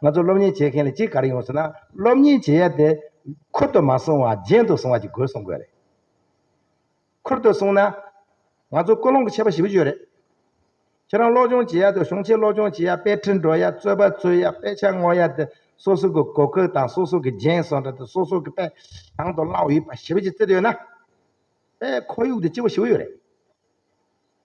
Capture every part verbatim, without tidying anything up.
ང་ཚོ་སློབ་གཉེར་བྱེད་མཁན་ལ་གཅིག་ག་རེ་ཡོང་ཟེར་ན། སློབ་གཉེར་བྱེད་ཡ་དེ་ཁུར་དུ་མ་སོང་བ་རྒྱན་དུ་སོང་བ་ཅིག་དགོས་གསུང་དགོས་རེད། ཁུར་དུ་སོང་ན། ང་ཚོ་ཀུན་སློང་གི་ཁྱད་པར་ཞེ་པོ་ཅིག་ཡོད་རེད། ཁྱེད་རང་སློབ་སྦྱོང་བྱེད་ཡ་དང་གཞུང་ཆེན་སློབ་སྦྱོང་བྱེད་ཡ། དཔེ་ཁྲིད་འགྲོ་ཡ། རྩོད་པ་རྩོད་ཡ། དཔེ་ཆ་ངོ་ཡ་དེ་སོ་སོ་གི་གོ་སྐབས་དང་སོ་སོ་གི་རྒྱན་བཟོ་འདྲ་དེ་སོ་སོ་གི་དཔེ་དང་དུ་བླངས་ཡོད་པ་ཞེ་པོ་ཅིག་བརྩི་དུས་ན། དཔེ་ཁོར་ཡུག་དེ་སྐྱིད་པོ་ཞེ་པོ་ཡོད་རེད།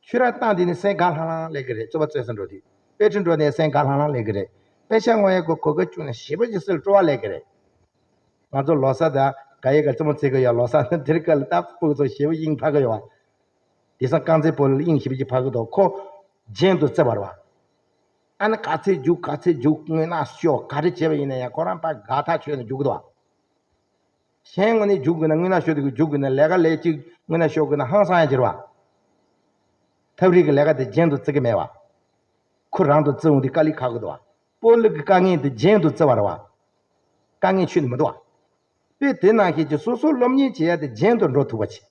ཆོས་ར་བཏང་དེ་ནི་སེམས་དགའ་ལྷང་ལྷང་སླེབས་ཀྱི་རེད། རྩོད་པ་རྩོད་ས་འགྲོ་དུས། དཔེ་ཁྲིད་འགྲོ་ནས་སེམས་དགའ་ལྷང་ལྷང་སླེབས་ཀྱི་རེད། དཔེ་ཆ་ངོ་ཡ་གི་གོ་སྐབས་བྱུང་ན་ཞེ་པོ་ཅིག་སེམས་སྤྲོ་བ་སླེབས་ཀྱི་རེད། ང་ཚོ་ལོ་གསར་དང་ག་ཡེ་ག་རྩེད་མོ་རྩེ་གི་ཡོད། ལོ་གསར་ནི་དེར་སྐབས་ལ་ད་ཕྲུ་གུ་ཚོ་ཞེ་པོ་དབྱིངས་འཕར་གི་ཡོད་བ། དེང་སང་རྐང་རྩེད་སྤོ་ལོ་དབྱིངས་ཞེ་པོ་ཅིག་འཕར་གི་འདུག་ཁོ་རྒྱན་དུ་བརྩི་བ་རེད་བ། ཨ་ནི་ག་ཚོད་རྒྱུག་ག་ཚོད་རྒྱུག་རྔུལ་ནག་ཤོར་ག་རེ་བྱས་པ་ཡིན་ན་ཡང་ཁོ་རང་ཕར་དགའ་ཐག་ཆོད་ནས་རྒྱུག་གི་འདུག་བ། གཞན་དངོས་གནས་རྒྱུག་དགོས་ན། རྔུལ་ནག་ཤོར་དུས་རྒྱུག་དགོས་ན། ལས་ཀ་ལས་གཅིག་རྔུལ་ནག་ཤོར་དགོས་ན་ཧང་སང་ཡ་ཅིག་རེད་བ། ཐབས་རིག་གི་ལས་ཀ་དེ་རྒྱན་དུ་བརྩི་གི་མེད་བ། ཁོ་རང་དུ་བརྩི་འོང་དུས་དཀའ་ལས་ཁག་གི་འདུག་བ། སྤོ་ལོ་གི་དཀའ་ངལ་དེ་རྒྱན་དུ་བརྩི་བ་རེད་བ། དཀའ་ངལ་ཆུད་ནས་མི་འདུག་བ། དཔེ་དེ་ནང་བཞིན་གྱི་སོ་སོ་སློབ་གཉེར་བྱེད་ཡ་དེ་རྒྱན་དུ་འགྲོ་ཐུབ་པ་བྱེད།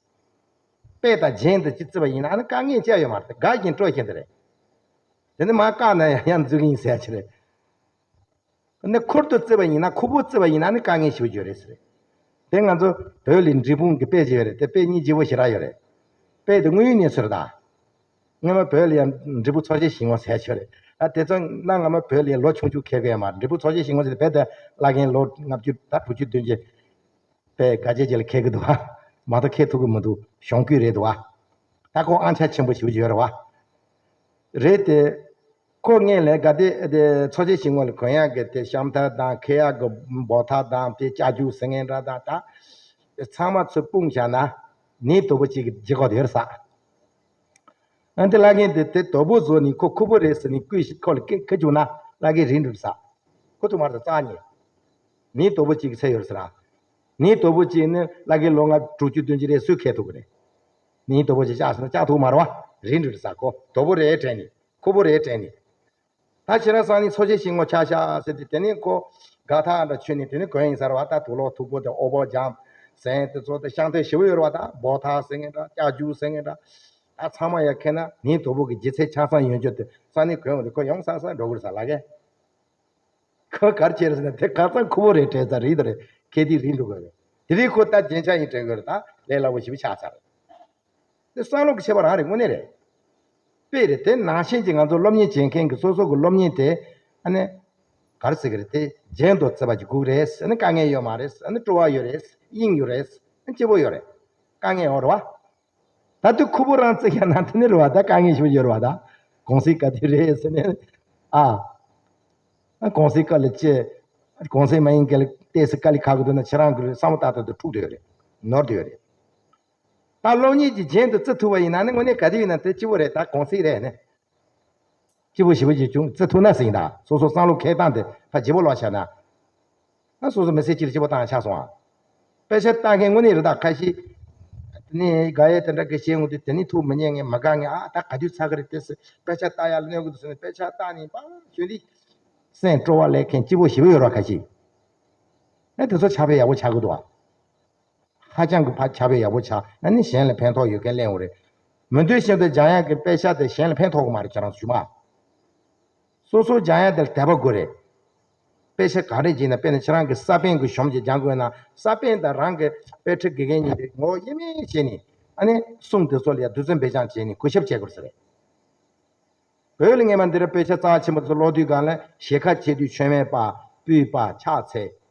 དཔེ་དང་རྒྱན་དུ་ཅིག་བརྩི་བ་ཡིན་ན་ཨ་ནི་དཀའ་ངལ་ཅི་ཡང་ཡོད་མ་རེད། དགའ་བཞིན་སྤྲོ་བཞིན་དེ་རེད། དེ་ནི་མར་བཀག་ན་ཡང་ཡང་འཛུལ་གི་ཡིན་ཟེར་ཡ་ཅིག་རེད། ནི་ཁུར་དུ་བརྩི་བ་ཡིན་ན། ཁུར་པོ་བརྩི་བ་ཡིན་ན་ནི་དཀའ་ངལ་ཞེ་པོ་ཅིག་ཡོད་རེད་ཟེར། དེ་ང་ཚོ་བོད་ལ་འབྲས་སྤུངས་ཀྱི་དཔེ་ཅིག་ཡོད་རེད། དེ་དཔེ་སྙིང་རྗེ་པོ་ཞེ་དྲག་ཡོད་རེད། དཔེ་དེ་དངོས་ཡོད་གནས་ཚུལ་རེད་ད། སྔོན་མ་བོད་ལ་ཡང་འབྲས་སྤུངས་ཚོ་ཆེན་ཞིང་ངོ་ཟེར་ཡ་ཅིག་ཡོད་རེད། ཨ་དེ་ཚོ་གནའ་སྔ་མོ་བོད་ལ་ཡང་ལོ་ཆུང་ཆུང་ཁེལ་གི་ཡོད་མ་རེད། འབྲས་སྤུངས་ཚོ་ཆེན་ཞིང་ངོ་ཟེར་དེ་བོད་དེ་བླ་རྒན་ལོ་ལྔ་བཅུ་ད་དྲུག་ཅུ་བདུན་ཅུ་དཔེ་དགའ་སྐྱིད་ཅིག་ལ་ཁེལ་གི་འདུག་བ། མ་གཏོགས་ཁེལ་ཐུབ་གི་མི་འདུག་གཞུང་བཀོད་རེད་འདུག་བ། ད་ཁོ་ཨང་ཆ་ཆེན་པོ་ཞེ་པོ་ཅིག་ཡོད་རེད་བ། རེད་དེ། ཁོ་སྔོན་ལ་ག་དེ་དེ་ཚོ་ཆེན་ཞིང་ངོ་ལ་གོན་ཡག་གི་དེ་ཤམ་ཐབས་དང་འཁྱེར་ཡག་གི་འབོ་ཐབས་དང་དེ་ལྕགས་རྒྱུག་ཟེར་མཁན་འདྲ་དང་ད། ཚང་མ་ཚུར་སྤུངས་བཞག་ན་ནི་དོ་པོ་གཅིག་གི་ལྗིད་ཁོག་དེ་ཡོད་རེད་ས། ཨ་འདི་བླ་རྒན་དེ་དེ་དོ་པོ་བཟོ་ནི་ཁོ་ཁུར་པོ་རེད་ཟེར་ནི་སྐུལ་ཞིག་ཁོ་ལ་ཁེ་ཁེ་བྱུང་ན་བླ་རྒན་རིང་འགྲོ་རེད་ས། ཁོ་ཐུག་མ་རེད་ས་རྩ་ཉེ། ནི་དོ་པོ་གཅིག་གི་ཚད་ཡོད་རེད་ས་ར། ནི་དོ་པོ་གཅིག་ནི་བླ་རྒན་ལོ་ལྔ་དྲུག་ཅུ་བདུན་ཅུ་རེད། སུས་ཁེ་ཐུབ་གི་རེད། ནི་དོ་པོ་གཅིག་བཅག་ཟེར་ན་བཅག་ཐུབ་མ་རེད་བ། རིང་འགྲོ་རེད་ས། ཁོ་དོ་པོ་རེད་དྲན་ནི། ཁུར་པོ་རེད་དྲན་ནི། ད་ཁྱེད་རང་སང་ཉིན་ཚོ་ཆེན་ཞིང་ངོ་ཆ་བཞག་ཟེར་ཏེ་དེ་ནས་ཁོ་དགའ་ཐག་འདྲ་ཆོད་ནས་དེ་ནས་གོན་ཡིན་ཟེར་བ། ད་དུག་ལོག་མཐུག་པོ་དེ་ཨོ་བོ་འཇམ་ཟེར་དེ་ཚོ་དེ་ཤམ་ཐབས་ཞེ་པོ་ཡོད་རེད་བ། ད་འབོ་ཐབས་ཟེར་མཁན་འདྲ་ལྕགས་རྒྱུག་ཟེར་མཁན་འདྲ། ད་ཚང་མ་ཡ་ཁེ་ན་ནི་དོ་པོ་གི་ལྗིད་ཚད་ཆ་ཚང་ཡོད་རྒྱུ་དེ་སང་ཉིན་གོན་འོང་དུས་ཁོ་ཡོང་ས་ས་འགྲོ་གི་རེད་ས་ལ་གས། ཁོ་གར་བྱས་རེད་ཟེར་ན་དེ་ཁ་སང་ཁུར་པོ་རེད་དྲན་ས་རེད། དེ་རེད་ཁེ་དེ་རིང་འགྲོ་གི་རེད། དེ་རིང་ཁོ་ད་རྒྱན་ཆ་ཡིན་དྲན་གི་རེད། ད་ལས་སླ་པོ་ཞེ་པོ་ཆགས་ཚར་རེད། དེ་བསམ་བློ་གི་ཁྱད་པར་རང་རེད། དངོས་གནས་རེད། དཔེ་རེད། དེ་ནང་བཞིན་གྱི་ང་ཚོ་སློབ་གཉེར་བྱེད་མཁན་གྱི་སོ་སོ་གི་སློབ་གཉེར་དེ་ཨ་ནི་ག་རེ་ཟེར་གི་རེད། དེ་རྒྱན་དུ་བརྩི་བ་གྱི་སྒུག་རེད། ཨ་ནི་དཀའ་ངལ་ཡོད་མ་རེད། ཨ་ནི་སྤྲོ་བ་ཡོད་རེད། དབྱིངས་ཡོད་རེད། ཨ་ནི་སྐྱིད་པོ་ཡོད་རེད། དཀའ་ངལ་ཡོད་རེད་བ། ད་དུང་ཁུར་པོ་རང་བརྩི་ཡ་ན་དེ་ནི་རེད་བ། ད་དཀའ་ངལ་ཞིག་ཡོད་རེད་བ། ད་གུང་སེང་ག་དུས་རེད་ཟེར་ནས་ཨ། ཨ་གུང་སེང་སྐབས་ལ་ཅི། གུང་སེང་མ་ཡིན་སྐབས་ལ་ཏོག་ཙམ་དཀའ་ལས་ཁག་གི་འདུག་ན་ཁྱེད་རང་གི་བསམ་བློ་ཏག་ཏག་ཏུ་འཁྲུག་བསྡད་ཡོད་རེད། ནོར་བསྡད་ཡོད་རེད། ད་སློབ་གཉེར་གྱི་རྒྱན་དུ་བརྩི་ཐུབ་པ་ཡིན་ན་ནི་དངོས་གནས་ག་དུས་ཡིན་ན་དེ་སྐྱིད་པོ་རེད། ད་གུང་སེང་རེད་ནི། སྐྱིད་པོ་ཞེ་པོ་ཅིག་བྱུང་བརྩི་ཐུབ་ན་ཟིན། ད་སོ་སོ་བསམ་བློ་འཁྱེར་སྟངས་དེ་ཕར་བརྗེ་པོ་ལོག་བྱས་ན། ད་སོ་སོ་མི་ཚེ་གཅིག་ལ་སྐྱིད་པོ་བཏང་ཆགས་སོང་ཨ། དཔེ་ཆ་ལྟ་མཁན་དངོས་གནས་རེད། ད་ཁ་ཤས་དེ་ནས་དགའ་ཡས་དེ་འདྲ་གི་བཤད་འོང་དུས་དེ་ནས་ཐུགས་མི་མཉེས་མཁན། མི་དགའ་མཁན། ཨ་ད་ག་དུས་ཚར་གི་རེད། དེ་སི་དཔེ་ཆ་ལྟ་ཡ་ལ་གནོད་གི་འདུག་ཟེར་ནས་དཔེ་ཆ་ལྟ་ནས་པ་ཞོན་དུས་སེམས་སྤྲོ་བ་སླེབས་མཁན་སྐྱིད་པོ་ཞེ་པོ་ཡོད་རེད་བ། ཁ་ཤས་ཨ་དེ་ཚོ་ཕྱག་དཔེ་ཡག་པོ་ཆགས་གི་འདུག་ཨ། ཧ་ཅང་གི་ཕར་ཁྱབ་སྤེལ་ཡག་པོ་ཆགས། ཨ་ནི་གཞན་ལ་ཕན་ཐོགས་ཡོད་མཁན་གླེང་བ་རེད། མི་འདོད་བཞིན་དུ་སྦྱང་ཡག་གི་དཔེ་ཆ་དེ་གཞན་ལ་ཕན་ཐོགས་གི་མ་རེད། ཁྱེད་རང་ཚོ་ཞུ་མ། སོ་སོ་སྦྱང་ཡག་དེ་ལ་དད་པ་དགོས་རེད། དཔེ་ཆ་ག་རེ་བྱས་ན། དཔེར་ན་ཁྱེད་རང་གི་ས་པཎ་གྱི་གཞུང་ཅིག་སྦྱང་དགོས་ན། ས་པཎ་དང་རང་གི་དཔེ་ཁྲིད་དགེ་རྒན་གཉིས་དེ་ངོ་བོ་དབྱེར་མེད་བྱས་ནས། ཨ་ནི་གསུང་དེ་ཚོ་ལ་ཡང་བསྡུས་ཚོད་འབེལ་སྦྱང་བྱས་ནས་གུས་ཞབས་བྱེད་དགོས་ཟེར་རེད། བོད་ལ་སྔས་མ་འདི་འདྲ་དཔེ་ཆ་རྩ་ཆེན་པོ་ཚོ་ཀློག་དུས་སྒང་ལ་ཞལ་ཁ་ཕྱེ་དུས་མཆོད་མེ་སྤར། སྤོས་སྤར། ཕྱག་འཚལ།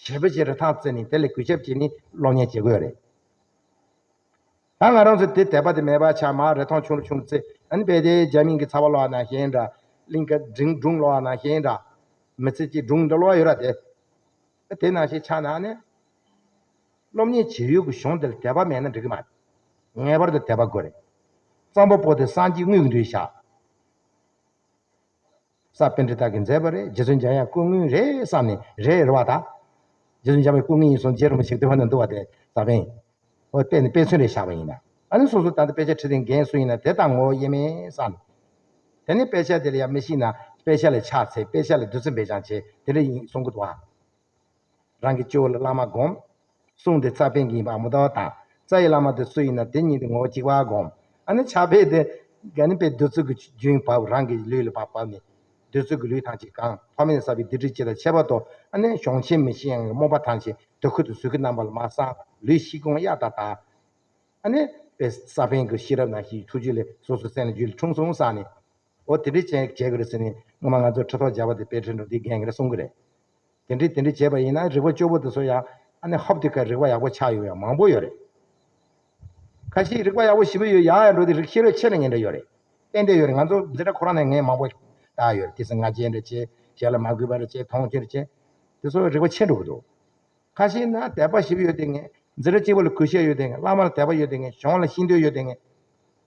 ཞེ་པོ་ཅིག་རི་ཐང་བརྩིགས་ནས་དེ་ལ་གུས་ཞབས་བྱས་ནས་སློབ་གཉེར་བྱེད་དགོས་རེད། ད་ང་རང་ཚོ་དེ་དད་པ་དེ་མེད་པ་ཆགས། མར་རི་ཐང་ཆུང་རུ་ཆུང་རུ་བརྩིགས། ཨ་ནི་དཔེ་དེ་རྒྱ་མིང་གི་ཚ་བ་ཀློག་པ་ནང་བཞིན་འདྲ། གླིང་ག་སྒྲུང་སྒྲུང་ཀློག་པ་ནང་བཞིན་འདྲ། མི་ཚེ་གཅིག་སྒྲུང་འདྲ་ཀློག་ཡོད་ར་དེ། དེ་ནང་བཞིན་ཆགས་ན་ནི། སློབ་གཉེར་བྱེད་ཡུལ་གྱི་གཞུང་དེ་ལ་དད་པ་མེད་ན་འགྲིག་གི་མ་རེད། ངེས་པར་དུ་དད་པ་དགོས་རེད། གཙང་པོ་པོ་ཏི་སངས་རྒྱས་དངོས་ཀྱི་འདུལ་བྱ། ས་པཎྜི་ཏ་གིས་མཛད་པ་རེད། རྗེ་བཙུན་འཇམ་དབྱངས་སྐུ་དངོས་རེད་བསམ་ནས། རེད་རེད་བ་ད། རྗེ་བཙུན་འཇམ་དབྱངས་སྐུ་དངོས་ཡིན་སོང་། རྗེ་རིན་པོ་ཆེ་གདན་ནང་འདུག་བ། དེ་ས་པཎ། འོ་དཔེ་ནི་དཔེ་མཚོན་རེ་བཞག་པ་ཡིན་ན། ཨ་ནི་སོ་སོ་ད་ལྟ་དཔེ་ཆ་ཁྲིད་མཁན་རྒན་སུ་ཡིན་ན་དེ་དང་ངོ་བོ་དབྱེར་མེད་བསམ་ནས། དེ་ནས་དཔེ་ཆ་དེ་ལ་ཡང་མི་ཤེས་ན་དཔེ་ཆ་ལ་ཕྱག་འཚལ། དཔེ་ཆ་ལ་བསྡུས་ཚོད་འབེལ་སྦྱང་བྱེད། དེ་འདྲ་ཡིན་གསུང་གི་འདུག་བ། རང་གི་སྤྱི་བོ་ལ་བླ་མ་བསྒོམ། གསུང་དེ་ས་པཎ་གྱི་ཡིན་པ་མུ་མཐའ་བར་དང་། རྩ་བའི་བླ་མ་དེ་སུ་ཡིན་ན་དེ་གཉིས་དེ་ངོ་བོ་གཅིག་པ་བསྒོམ། ཨ་ནི་ཕྱག་དཔེ་དེ་ག་ནི་དཔེ་བསྡུས་ཚུལ་གྱི་རྒྱུན་བབས། རང་གི་ལུས་ལ་ཕར་བབས་ནས། འདོད་རྩོལ་གྱི་ལུས་ཐམས་ཅད་གང་། ཐོག་མེད་ནས་བསགས་པའི་སྡིག་སྒྲིབ་ཅི་དང་ཁྱད་པར་དུ། ཨ་ནི་གཞོམ་ཕྱིར་མི་ཤེས་ཡང་རྨོངས་པ་ཐམས་ཅད་དུར་ཁུང་དུ་ཟུག་གི་རྣམ་པ་ལ་མར་སངས། ལུས་ཤིང་ཀུན་གཡའ་དང་བྲལ། ཨ་ནི་པའི་ས་པཎ་གྱི་ཤེས་རབ་ནང་བཞིན་ཐུགས་རྒྱུད་ལས་སོ་སོའི་སེམས་ལ་རྒྱུད་ལ་འཁྲུངས་སོང་བསམ་ནས། འོ་དེ་འདྲའི་ཅན་བྱེད་དགོས་རེད་ཟེར་ནས་སྔོན་མ་ང་ཚོ་ཁྲི་ཐོག་རྒྱལ་བ་དེ་དཔལ་ཁྲི་འགྲོ་དེའི་རྒན་གྱིས་གསུང་གི་རེད། དེ་འདྲའི་དེ་འདྲའི་བྱས་པ་ཡིན་ན་རིག་པ་སྐྱོ་པོ་དེ་ཚོ་ཡང་ཨ་ནི་ཧོབ་དེ་ཀ་རིག་པ་ཡག་པོ་ཆགས་ཡོད་ཡང་མང་པོ་ཡོད་རེད། ཁ་ཤས་རིག་པ་ཡག་པོ་ཞེ་པོ་ཡོད་ཡག་ཡང་འགྲོ་དེ་རིག་ཤེས་རབ་ཆེ་ན་ངན་འདྲ་ཡོད་རེད། ཏན་ཏན་ཡོད་རེད། ང་ཚོ་འཛིན་གྲྭ་ཁོ་རང་ནས་ངས་མང་པོ་བལྟས་ཡོད་རེད། དེ་ཚོ་ང་རྒྱལ་འདྲ་བྱས་གཞན་ལ་མ་གུས་པ་འདྲ་བྱས་མཐོང་ཆེན་འདྲ་བྱས་དེ་ཚོ་རིག་པ་ཆེ་འགྲོ་གི་འདུག་ཁ་ཤས་ན་དད་པ་ཞེ་པོ་ཡོད་དེ་ངས་འཛིན་གྲྭ་གཅིག་པ་ལ་གུས་ཞབས་ཡོད་དེ་ངས་བླ་མ་ལ་དད་པ་ཡོད་དེ་ངས་གཞུང་ལ་ཤེས་འདོད་ཡོད་དེ་ངས་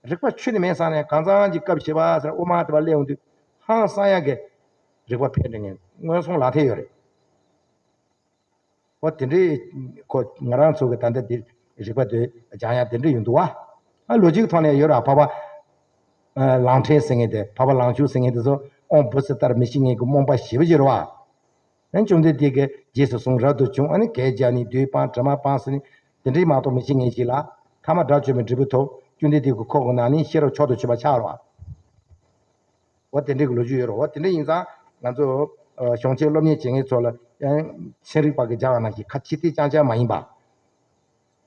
རིག་པ་ཆུད་ནས་མེད་བསམ་ནས་གང་ཚང་གི་སྐབས་བཞི་པ་ཟེར་དབུ་མ་དེ་པ་སླེབས་འོང་དུས་ཧང་སང་ཡག་གི་རིག་པ་འཕེལ་འགྲོ་ངས་སྔོན་སོང་ལག་ཐེབས་ཡོད་རེད། འོ་དེ་འདྲའི་ཁོ་ང་རང་ཚོ་གི་ད་ལྟ་འདི་རིག་པ་དེ་སྦྱང་ཡག་དེ་འདྲ་ཡོད་འདུག་བ། ཨ་ལོ་རྒྱུས་ཐོག་ནས་ཡོད་ར་འཕགས་པ་ཨ་ལང་ཕྲན་ཟེར་མཁན་དེ་འཕགས་པ་ལང་ཕྱུག་ཟེར་མཁན་དེ་ཚོ་དབང་བོ་ཚེ་ལྟར་མི་ཤེས་མཁན་གྱི་རྨོངས་པ་ཞེ་པོ་ཅིག་རེད་བ། ཨ་བཅོམ་ལྡན་འདས་ཀྱིས་རྗེས་སུ་བཟུང་རབ་ཏུ་བྱུང་ཨ་ནི་གད་རྒྱག་ནས་བདུད་སྤངས་དྲི་མ་སྤངས་ཟེར་ནས་དེ་འདྲའི་མ་གཏོགས་མི་ཤེས་མཁན་ཞིག་ལ་ཐ་མ་དགྲ་བཅོམ་པའི་འབྲས་བུ་ཐོབ་བཅོམ་ལྡན་འདས་ཀྱི་ཁོག་གི་ནང་ནས་ཤེས་རབ་མཆོག་ཏུ་གྱུར་པ་ཆགས་རེད་བ། འོ་དེ་འདྲའི་གི་ལོ་རྒྱུས་ཡོད་རེད། འོ་དེ་འདྲ་ཡིན་ཙང་ང་ཚོ་ཨ་གཞུང་ཆེན་སློབ་གཉེར་བྱེད་མཁན་ཚོ་ལ་ཡང་ཚན་རིག་པ་གི་སྦྱང་བ་ནང་བཞིན་ཁ་ཕྱི་བལྟས་རྐྱང་རྐྱང་མ་ཡིན་པ།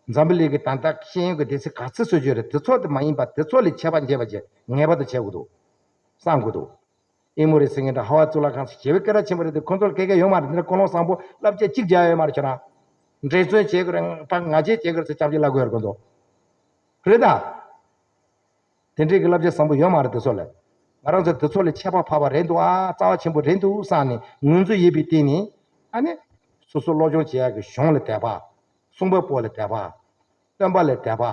འཛམ་བུ་གླིང་གི་ད་ལྟ་ཤེས་ཡོན་གྱི་སྡེ་ཚན་ག་ཚོད་བཟོ་རྒྱུ་རེད། དེ་ཚོ་དེ་མ་ཡིན་པ་དེ་ཚོ་ལས་ཁྱད་པར་འབྱེད་པ་བྱེད་ངེས་པར་དུ་བྱེད་དགོས་འདུག་བསམ་དགོས་འདུག་ཨེ་མོ་རི་ཟེར་མཁན་དང་ཧ་ཝ་གཙུག་ལག་ཁང་སོགས་ཞེ་པོ་སྐད་གྲགས་ཆེན་པོ་རེད་དེ་ཁོང་ཚོ་ལ་སྐད་སྐད་ཡོད་མ་རེད། དེ་འདྲ་ཀུན་སློང་བཟང་པོ་བསླབ་བྱ་གཅིག་རྒྱག་ཡོད་མ་རེད། ཁྱོད་རང་འགྲེལ་བརྩོན་བྱེད་དགོས་རེད། ཕར་ང་རྒྱལ་བྱེད་དགོས་རེད་ཟེར་སྐྱབས་རྗེ་ལབ་དགོས་ཡོད་རེད་ཁོང་ཚོ། རེད་ད། དེ་འདྲའི་གི་བསླབ་བྱ་བཟང་པོ་ཡོད་མ་རེད་དེ་ཚོ་ལ། ང་རང་ཚོ་དེ་ཚོ་ལས་ཁྱད་པར་འཕགས་པ་རེད་འདུག་ཨ་རྩ་བ་ཆེན་པོ་རེད་འདུག་བསམ་ནས་ངོས་འཛིན་ཡོད་པའི་སྟེང་ནས་ཨ་ནི་སོ་སོ་སློབ་སྦྱོང་བྱེད་ཡག་གི་གཞུང་ལ་དད་པ། གསུང་པ་པོ་ལ་དད་པ། སྟོན་པ་ལ་དད་པ།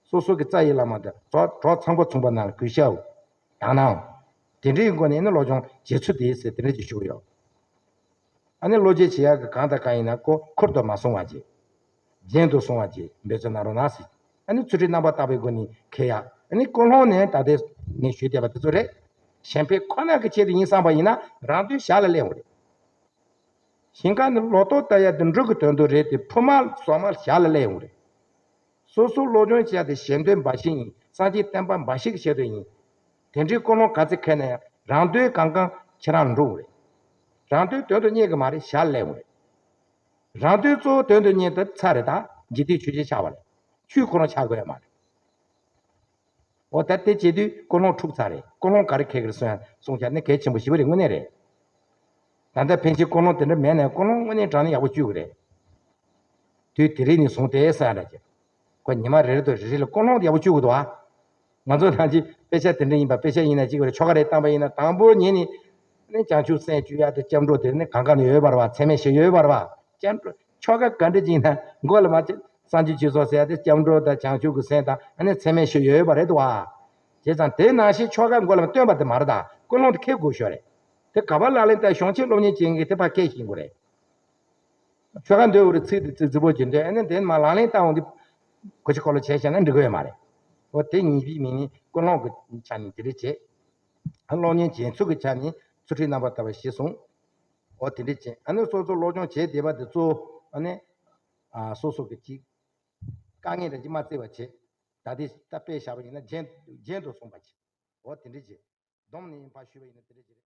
སོ་སོ་གི་རྩ་བའི་བླ་མ་དང་གྲོགས་གྲོགས་ཚངས་པ་མཚུངས་པ་རྣམས་ལ་གུས་ཞབས། དག་སྣང་། དེ་འདྲའི་སྒོ་ནས་ནི་སློབ་སྦྱོང་བྱེད་ཚུལ་དེ་ཟེར་དེ་འདྲ་ཅིག་ཞུ་གི་ཡོད། ཨ་ནི་བློ་སྐྱེད་བྱེད་ཡག་གི་གང་དང་གང་ཡིན་ན་ཁོ་ཁུར་དུ་མ་སོང་བ་བྱེད། རྒྱན་དུ་སོང་བ་བྱེད་འབད་བརྩོན་གནང་རོགས་གནང་ཟེར། ཨ་ནི་ཚུལ་ཁྲིམས་རྣམ་པར་དག་པའི་སྒོ་ནས་འཁྱེར་ཡག་ཨ་ནི་ཀུན་སློང་ནི་ད་ལྟའི་ངས་ཞུས་བསྡད་པ་དེ་ཚོ་རེད། གཞན་ཕན་ཁོ་ན་གི་ཆེད་དུ་ཡིན་བསམ་པ་ཡིན་ན་རང་དོན་ཞར་ལ་སླེབས་འོང་རེད། ཞིང་ཁ་ནི་ལོ་ཏོག་བཏབ་ཡག་དེ་འབྲུ་གི་དོན་དུ་རེད་དེ་ཕུ་མ་སོག་མ་ཞར་ལ་སླེབས་འོང་རེད། སོ་སོ་སློབ་སྦྱོང་བྱས་ཏེ་གཞན་དོན་འབའ་ཞིག་ཡིན། སངས་རྒྱས་བསྟན་པ་འབའ་ཞིག་གི་ཆེད་དུ་ཡིན། དེ་འདྲའི་ཀུན་སློང་ག་ཚོད་འཁྱེར་ན་ཡང་རང་དོན་གང་གང་ཁྱེད་རང་འགྲོ་འོང་རེད། རང་དོན་དོན་དུ་གཉེར་གི་མ་རེད་ཞར་ལ་སླེབས་འོང་རེད། རང་དོན་གཙོ་བོ་དོན་དུ་གཉེར་ཏེ་ཚར་རེད་ད། འཇིག་རྟེན་ཆོས་ཅན་ཆགས་པ་རེད། ཆོས་ཁོ་རང་ཆགས་དགོས་ཡ་མ་རེད། འོ་ད་དེ་བྱེད་དུས་ཀུན་སློང་འཁྲུག་ཚར་རེད། ཀུན་སློང་ག་རེ་འཁྱེར་གི་རེད་གསུང་ཡ་གསུང་བྱ་ནི་གལ་ཆེན་པོ་ཞེ་པོ་རེད་དངོས་གནས་རེད། ད་ལྟ་ཕན་ཆད་ཀུན་སློང་དེ་འདྲ་མེད་ནའི་ཀུན་སློང་དངོས་གནས་དྲང་གནས་ཡག་པོ་བཅུག་གི་རེད། དུས་དེ་རིང་ནས་བཟུང་སྟེ་ཟེར་ཡ་འདྲ་ཅིག་ཁོ་ཉི་མ་རེ་རེ་དང་རེ་རེ་ལ་ཀུན་སློང་དེ་ཡག་པོ་བཅུག་གི་འདུག་ཨ། ང་ཚོ་ནང་གི་དཔེ་ཆ་དེ་འདྲ་ཡིན་པ་དཔེ་ཆ་ཡིན་ན་གཅིག་རེད། ཆོ་ག་རེ་བཏང་པ་ཡིན་ན་དང་པོ་ཉིད་ནས་ནི་བྱང་ཆུབ་སེམས་བཅུག་ཡ་དེ་སྐྱབས་འགྲོ་དེ་ནི་གང་ག་ནས་ཡོད་པ་རེད་བ། ཚད་མེད་བཞི་ཡོད་པ་རེད་བ། སྐྱབས་འགྲོ་ཆོ་ག་ག་འདྲ་ཅིག་ཡིན་ན་མགོ་ལ་མ་ཅིག་སངས་རྒྱས་ཆོས་ཚོགས་ཟེར་ཡ་དེ་སྐྱབས་འགྲོ་དང་བྱང་ཆུབ་ཀྱི་སེམས་དང་ཨ་ནི་ཚད་མེད་བཞི་ཡོད་པ་རེད་དོ་བ། བྱས་ཙང་དེ་ནང་བཞིན་ཆོ་ག་མགོ་ལ་མ་བཏོན་པ་དེ་མ་རེད་ད། ཀུན་སློང་དེ་འཁྱེར་དགོས་ཤོག་རེད། དེ་ག་པར་ལག་ལེན་བསྟར་གཞུང་ཆེན་སློབ་གཉེར་བྱེད་མཁན་གྱི་དེ་ཕར་འཁྱེར་ཤེས་དགོས་རེད། ཆོ་ག་འདོན་འོ་རེ་ཚིག་དེ་ཚིག་རྫིག་པོ་ཅིག་འདོན་ཨ་ནི་དེ་མ་ལག་ལེན་བསྟར་འོང་དུས་གོ་ཆ་འཁོར་ལོ་བྱས་བཞག་ན་འགྲིག་གི་ཡོད་མ་རེད། འོ་དེ་གཉིས་པའི་མིང་ནི་ཀུན་སློང་གི་ཆ་ནས་དེ་རེད་བྱེད། སློབ་གཉེར་བྱེད་ཚུལ་གྱི་ཆ་ནས་ཚུལ་ཁྲིམས་རྣམ་པར་དག་པ་ཞེས་གསུངས། འོ་དེ་འདྲ་བྱེད་ཨ་ནི་སོ་སོ་སློབ་སྦྱོང་བྱས་བསྡད་པ་དེ་གཙོ་བོ་ཨ་ནི་ཨ་སོ་སོ་གི་ཅིག་དཀའ་ངལ་རེ་ཅིག་མ་བརྩི་བ་བྱེད། ད་ལྟའི་ད་དཔེ་བཞག་པ་ཡིན་ན་རྒྱན་རྒྱན་དུ་སོང་བ་བྱེད། འོ་དེ་འདྲ་བྱེད། སྡོམ་ནི་ཡིན་པ་ཞུས་པ་ཡིན་ན་དེ་འདྲ་བྱེད་རེད།